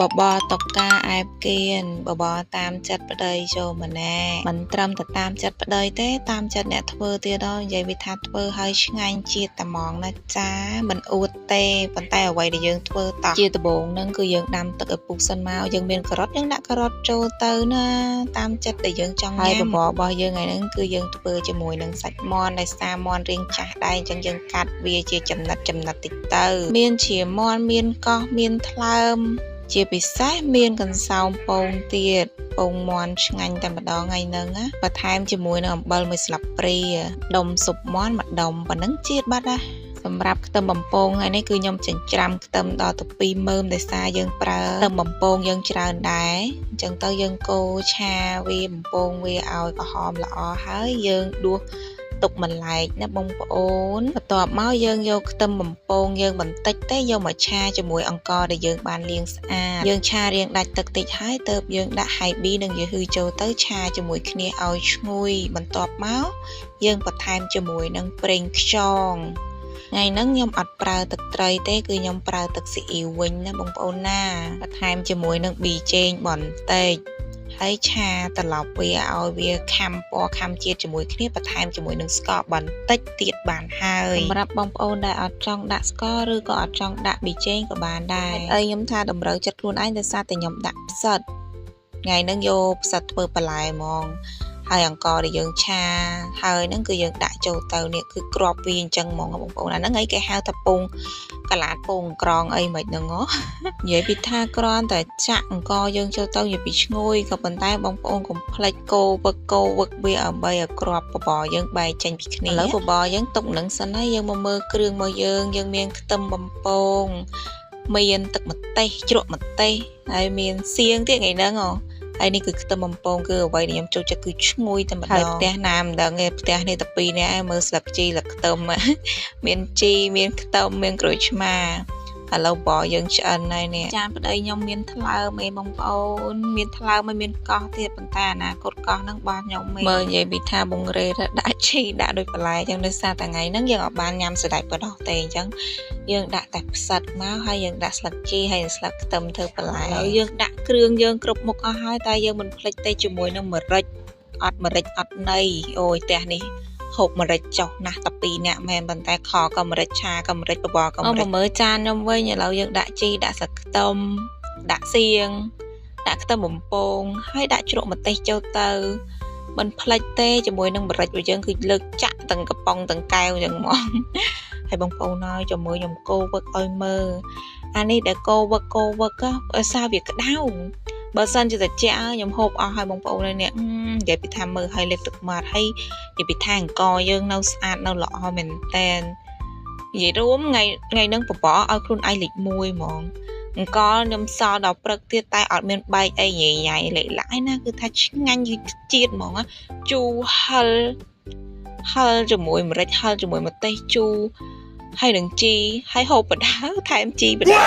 បបរតុកកាអែបគៀនបបរតាមចិត្តប្តីចូលម្នាក់មិនត្រឹមតែតាមចិត្តប្តីទេតាមចិត្តអ្នកធ្វើទៀតដល់និយាយវាថាធ្វើឲ្យឆ្ងាញ់ជាតិតែហ្មងណាចាមិនអួតទេប៉ុន្តែអ្វីដែលយើងធ្វើតោះជាដំបូងហ្នឹងគឺយើងដាំទឹកឲ្យពុះសិនមកយើងមានការ៉ុតយើងដាក់ការ៉ុតចូលទៅណាតាមចិត្តដែលយើងចង់ញ៉ាំហើយបបររបស់យើងថ្ងៃហ្នឹងគឺយើងធ្វើជាមួយនឹងសាច់មាន់ដែលសារមាន់រាងចាស់ដែរអញ្ចឹងយើងកាត់វាជាចំណិតចំណិតតិចទៅមានជាមាន់មានកោះមានថ្លើមជាពិសេសមានកន្សោមពងទៀតពងមាន់ឆ្ងាញ់តែម្ដងថ្ងៃហ្នឹងណាបន្ថែមជាមួយនឹងអំបិលមួយស្លាបព្រាដុំស៊ុបមាន់មួយដុំប៉ុណ្ណឹងជាតិបាត់ណាសម្រាប់ខ្ទឹមបំពងថ្ងៃនេះគឺខ្ញុំចិញ្ច្រាំខ្ទឹមដល់ទៅ2មើមដោយសារយើងប្រើខ្ទឹមបំពងយើងច្រើនដែរអញ្ចឹងទៅយើងកូរឆាវាបំពងវាឲ្យក្រហមល្អហើយយើងដួសទុកម្លែកណាបងប្អូនបន្ទាប់មកយើងយកខ្ទឹមបំពងយើងបន្តិចទេយកមកឆាជាមួយអង្ករដែលយើងបានលាងស្អាតយើងឆារាងដាច់ទឹកតិចហើយទើបយើងដាក់ហៃប៊ីនិងយឺហឺចូលទៅឆាជាមួយគ្នាឲ្យឈ្ងុយបន្ទាប់មកយើងបន្ថែមជាមួយនឹងប្រេងខ្យងថ្ងៃហ្នឹងខ្ញុំអត់ប្រើទឹកត្រីទេគឺខ្ញុំប្រើទឹកស៊ីអ៊ីវវិញណាបងប្អូនណាបន្ថែមជាមួយនឹងប៊ីចេងបន្តិចហើយឆាត្រឡប់វាឲ្យវាខាំពណ៌ខាំជាតិជាមួយគ្នាបន្ថែមជាមួយនឹងស្ករបន្តិចទៀតបានហើយសម្រាប់បងប្អូនដែលអត់ចង់ដាក់ស្ករឬក៏អត់ចង់ដាក់ប៊ីចេងក៏បានដែរអីខ្ញុំថាតម្រូវចិត្តខ្លួនឯងដោយសារតែខ្ញុំដាក់ផ្សិតថ្ងៃហ្នឹងយកផ្សិតធ្វើបន្លែហ្មងហើយអង្ករដែលយើងឆាហើយហ្នឹងគឺយើងដាក់ចូលទៅនេះគឺក្របវាអញ្ចឹងហ្មងបងប្អូនអាហ្នឹងអីគេហៅថាពងកលាតពងក្រងអីមិនហ្នឹងហ៎និយាយពីថាគ្រាន់តែចាក់អង្ករយើងចូលទៅនិយាយពីឈ្ងុយក៏ប៉ុន្តែបងប្អូនកុំភ្លេចកូរវឹកកូរវឹកវាដើម្បីឲ្យក្របបបរយើងបែកចេញពីគ្នាឥឡូវបបរយើងទុកនឹងសិនហើយយើងមកមើលគ្រឿងរបស់យើងយើងមានខ្ទឹមបំពងមានទឹកម្ទេសជ្រក់ម្ទេសហើយមានសៀងទៀតថ្ងៃហ្នឹងហ៎ហើយនេះគឺខ្ទឹមបំពងគឺអ្វីដែលខ្ញុំចូលចិត្តគឺឈ្ងុយតែម្ដងហើយផ្ទះណាមិនដឹងទេផ្ទះនេះតែពីរនាក់ឯងមើលស្លឹកជីស្លឹកខ្ទឹមមានជីមានខ្ទឹមមានក្រូចឆ្មាឥឡូវបរយើងឆ្អិនហើយនេះចានប្តីខ្ញុំមានថ្លើមអីបងប្អូនមានថ្លើមហើយមានកោះទៀតប៉ុន្តែអនាគតកោះហ្នឹងរបស់ខ្ញុំមើលនិយាយពីថាបងរ៉េដាក់ជីដាក់ដូចបន្លែអញ្ចឹងដោយសារតែថ្ងៃហ្នឹងយើងអត់បានញ៉ាំសណ្តែកបណ្ដោះទេអញ្ចឹងយើងដាក់តែផ្សិតមកហើយយើងដាក់ស្លឹកជីហើយស្លឹកខ្ទឹមធ្វើបន្លែហើយយើងដាក់គ្រឿងយើងគ្រប់មុខអស់ហើយតែយើងមិនភ្លេចទេជាមួយនឹងម្រេចអត់ម្រេចអត់ន័យអូយផ្ទះនេះហូបម្រេចចុះណាស់តែពីរនាក់មែនប៉ុន្តែខក៏ម្រេចឆាក៏ម្រេចបបរក៏ម្រេចមកមើលចានខ្ញុំវិញឥឡូវយើងដាក់ជីដាក់ស្លឹកខ្ទឹមដាក់សៀងដាក់ខ្ទឹមបំពងហើយដាក់ជ្រក់ម្ទេសចូលទៅមិនភ្លេចទេជាមួយនឹងម្រេចរបស់យើងគឺលើកចាក់ទាំងកំប៉ុងទាំងកែវអញ្ចឹងហ្មងហើយបងប្អូនហើយជាមួយខ្ញុំកូរវឹកឲ្យមើលអានេះដែលកូរវឹកកូរវឹកដោយសារវាក្តៅបើសិនជាត្រជាក់ខ្ញុំហូបអស់ហើយបងប្អូននេះនិយាយពីថាមើលឲ្យលេបទឹកមាត់ហើយនិយាយពីថាអង្ករយើងនៅស្អាតនៅល្អមែនតែននិយាយរួមថ្ងៃថ្ងៃហ្នឹងបបរឲ្យខ្លួនឯងលេខ1ហ្មងអង្ករខ្ញុំសល់ដល់ព្រឹកទៀតតែអត់មានបែកអីញ៉ៃញ៉ៃលេខឡាយណាគឺថាឆ្ងាញ់ជាតិហ្មងជូរហិលហិលជាមួយម្រេចហិលជាមួយម្ទេសជូរហើយនឹងជីហើយហូបបដាថែមជីបដា